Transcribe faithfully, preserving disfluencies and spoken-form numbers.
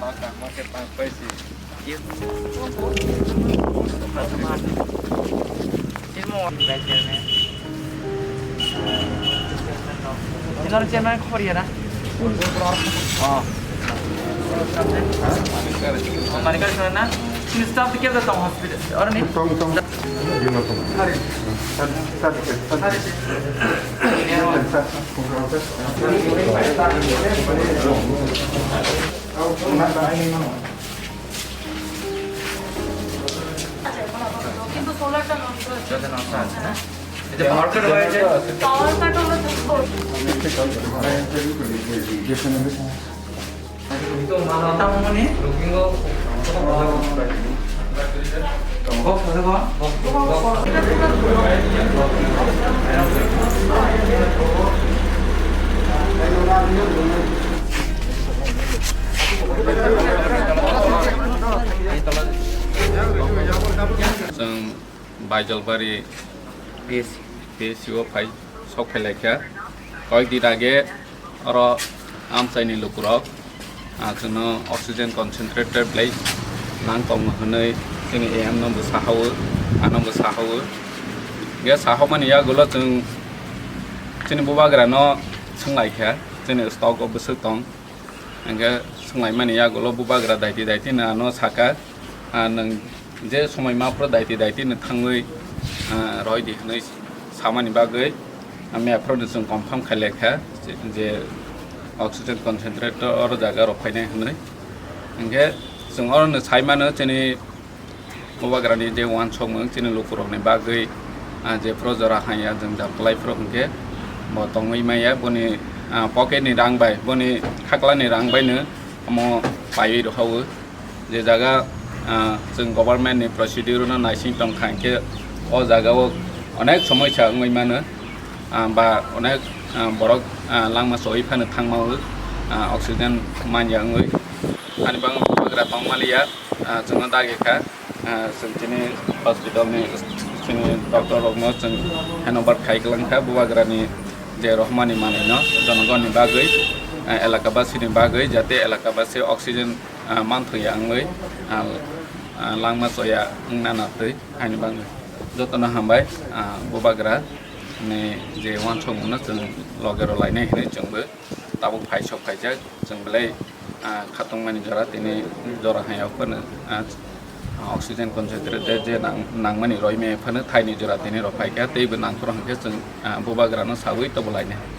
General chairman khobor ya na? Oh. Oh, mani kar sana na? Sini staff dikhe da tong hospital. Ora ni? Tong, tong. Hari. Hari. Hari. Hari. কিন্তু সোলারটা নষ্ট হচ্ছে। এটা পাওয়ার কাট হয়েছে। পাওয়ার কাট হলে তো তো মানে তার মানে Chwng Baijalbari P S C o phai, sok phai laikha. Koyek din age oro amchaini lukurok, ah, chwngno oxygen concentrator belai nang tongo hwnwi chini A M no bo sahao, ano bo sahao. Ge sahaumani yagulo chwng chini bubagrano swnglaikha, chini stock o bwswk tong. Hingke swnglaimani yagulo bubagra daiti daiti no ano saka, ah, nwng je somoi maphro daiti daiti no thangwi, ah, roidi hwnwi samani bagwi, ah, mia phro no chwng confirm khailekha je, je oxygen concentrator oro jaga rok phainai hwnwi. Hingke chwng oro no saimano chini bubagrani je uansukmung chini lukurokni bagwi, ah, jephru jora hanya jwngjal kwlaiphru hwnkhe bo tongwi maya, boni, ah, pocketni rang bai, boni khaklani rang baino omo paiwi rwhao. Je jaga, ah, chwng governmentni procedure-no naising tongkha, hwnkhe o jagao onek somoisa wngwi mano, ah, ba onek, ah, borok, ah, langma choi phano thangmao, ah, oxygen manya wngwi. Ani bagwi bubagra tongmaliya, ah, chwngno dagi kha. Ah, chwng chini hospital ni chini doctor rokno chwng handover khai kwlang kha bubagrani je rohmani manwino jonogonni bagwi, ah, elakabasini bagwi, jate elakabasi oxygen, ah, manthokya wngwi, ah, ah, langma choya wngna natwi haini bagwi. Jotono hambai, ah, bubagra ni je uansukmungno chwng loge rw lainai hinwi chwngbo tabuk phai sok phaijak, chwng belai, ah, khatungmani jora, tini jora hai o phano, ah, oxygen concentrator je nang-, nangmani roimani phano thaini jora tini rw phaikha, teibo nangphuru hwnkhe chwng, ah, bubagrano sawi tobo lainai.